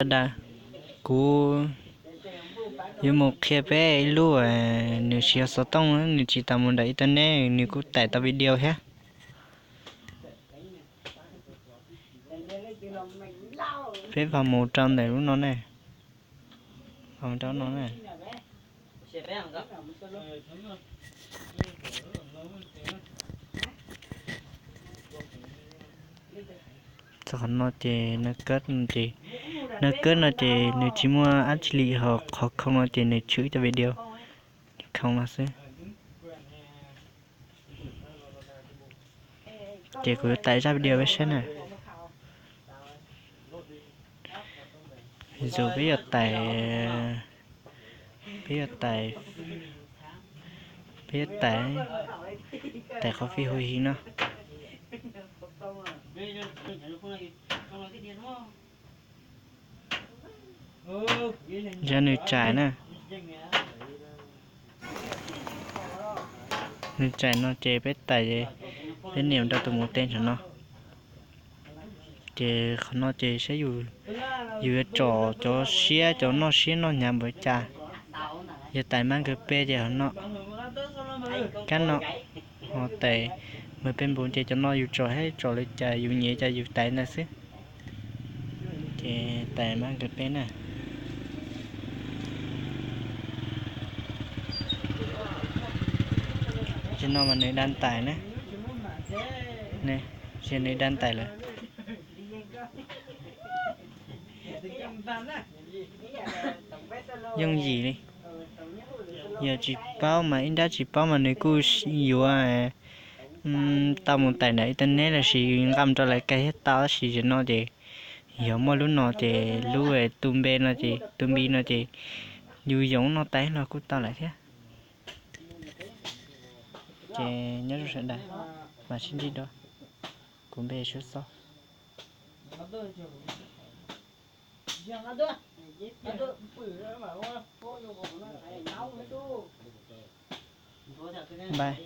Sawv daws, kuv yuav mus qhia peb ib lub, nws tsis yog xov tooj, nws tsis tau mus nram internet, nws kuj tải tau video thiab. Peb vam mus rau ntawm lub no ne, vam mus rau no ne. Txog qhov no ces, nab kab no ces nws tsis muaj dab tsi li, ho qhov khoo no ces nws tshwm cov video khoo no xwb. Ces kuv yuav tải zaj video peb saib na. Vis dụ peb yuav tải, peb yuav tải, peb yuav tải, tải qhov phim Huj Hi no. Yog nws txais na, nws txais no ces peb tải, peb nias rau tus mus teb ntawm no. Ces qhov no ces saib yus, yus yuav tsom cov siab, cov noj siab noj hnyav npaum li cas. Yog tải mab nkawd peb ces qhov no, kab no, ho tải mab peb npaum ces cov no yus tsom thiab tsom li cas yus nyiam cas yus tải ntawd xwb. Ces tải mab nkawd peb na. Ces no mas nws đang tải na. Ces nws đang tải lawm. Yooj yim li. Yog tsis paub mas ib nrab tsis paub mas nws kuj yuav tau mus tải ntawm internet lossis nqa mus rau lawv cai thiab tau, tab sis zaum no ces yog muaj lub no ces lub tus npe no ces, tus npe no ces yus yoov no tải los kuj tau lawm thiab. Ces nyob zoo sawv daws, mam sib ntsib dua. Kuv npe Suab Xob. Bye.